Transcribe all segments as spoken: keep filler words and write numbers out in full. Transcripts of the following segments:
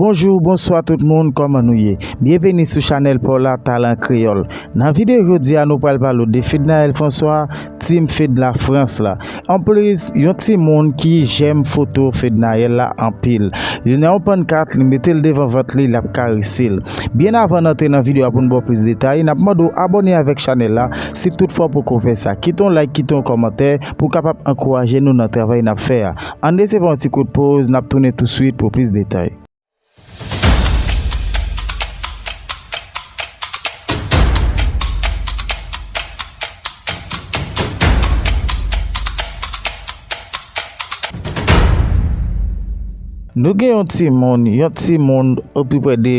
Bonjou, bonswa tout moun, kòman nou ye? Byenveni sou chanèl pa w la, Talan Kreyòl. Nan videyo jodi a, nou pral pale w de Fednaelle François, Team Fed Lafrans la. Anplis, yon timoun ki jèm foto Fednaelle la anpil. Li nan yon pannkat, li mete l devan vant li, l ap karese l. Byen avan n antre nan videyo a pou n ba w plis detay, n ap mande w abòne avèk chanèl la, si toutfwa w poko fè sa. Kite yon like, kite yon kòmantè pou w kapab ankouraje nou nan travay n ap fè a. Ann resevwa yon ti kout poz, n ap tounen touswit pou plis detay. Nou gen yon timoun, yon timoun apeprè de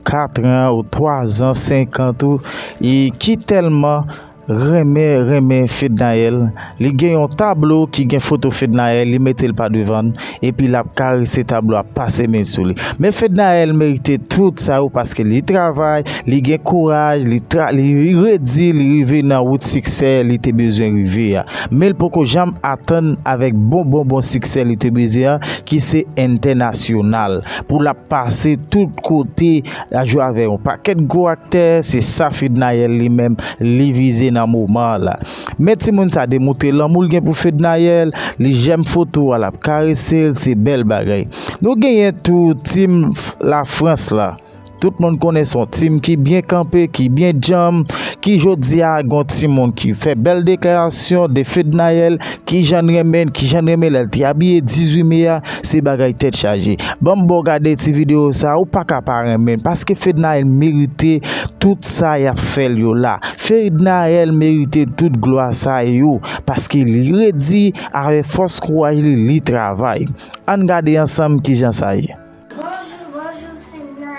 kat an ou twa zan, senk an tou, e ki tèlman renmen, renmen Fednaelle. Li gen yon tablo ki gen foto Fednaelle, li mete l pa devan l, epi l ap karese tablo a, pase men sou li. Men Fednaelle merite tout sa yo paske li travay, li gen kouraj, li tra-, li redi, li rive nan wout siksè li te bezwen rive a. Men l poko janm atann avèk bon, bon, bon siksè li te bezwen an, ki se entènasyonal. Pou l ap pase tout kote, l ap jwe avèk yon pakèt gwo aktè, se sa Fednaelle li menm, li vize nan moman an la. Men timoun sa demontre lanmou l gen pou Fednaelle, li jèm foto a, l ap karese l, se bèl bagay. Nou genyen tou Team Lafrans la. Tout moun konnen se yon team ki byen kanpe, ki byen djanm, ki jodi a gen yon timoun ki fè bèl deklarasyon de Fednaelle, kijan n renmen l, kijan n renmen lè l te abiye dizuit me a, se bagay tèt chaje. Ban m ba w gade ti videyo sa, ou pa ka pa renmen l, paske Fednaelle merite tout sa y ap fè l yo la. Fednaelle merite tout glwa sa yo, paske li redi avèk fòs kouraj li, li travay. Ann gade ansanm kijan sa ye. Bonjou, bonjou, Fedna.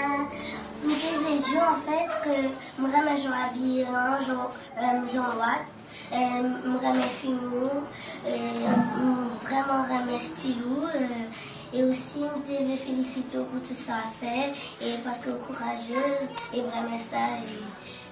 M te vle di w, anfèt, ke m renmen jan w abiye an, jan, euh, jan w ak, euh, m renmen fim ou, euh, m vrèman renmen stil ou, euh, e osi m te vle felisite w pou tout sa w ap fè, e paske w kourajez, e m renmen sa, e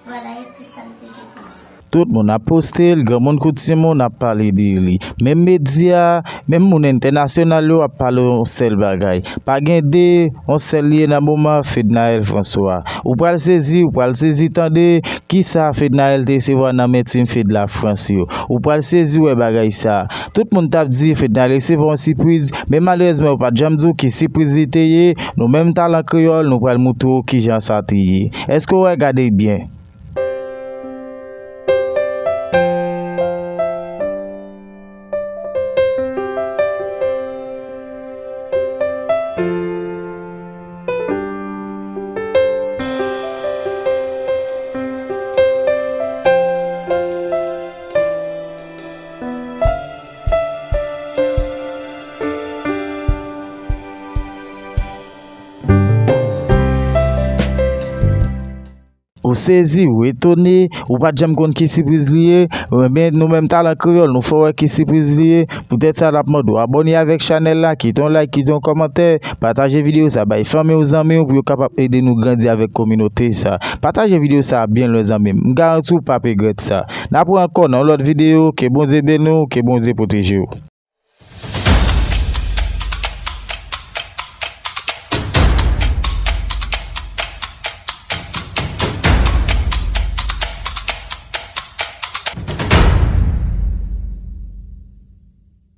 vwala, e tout sa m te gen pou di. Tout moun ap poste l, granmoun kou timoun ap pale de li. Menm medya, menm moun entènasyonal yo ap pale yon sèl bagay. Pa gen de, yon sèl li ye nan moman Fednaelle François. Ou pral sezi, ou pral sezi tande kisa Fednaelle te resevwa nan men Team Fed Lafrans yo. Ou pral sezi wè bagay sa. Tout moun t ap di Fednaelle resevwa yon sipriz, men malerezman yo pa t janm di w ki sipriz li te ye. Nou menm Talan Kreyòl, nou pral moutre w kijan sa te ye. Èske w wè? Gade byen. Ou sezi, ou etone, ou pa t janm konn ki sipriz li ye. Ebyen, nou menm Talan Kreyòl, nou fè w wè ki sipriz li ye. Poutèt sa, n ap mande w abòne avèk chanèl la, kite yon like, kite yon kòmantè, pataje videyo sa bay fanmi w, zanmi w, pou yo kapab ede nou grandi avèk kominote sa. Pataje videyo sa byen lwen, zanmi m. M garanti w p ap regrèt sa. N ap wè ankò nan yon lòt videyo. Ke Bondye beni w, ke Bondye pwoteje w.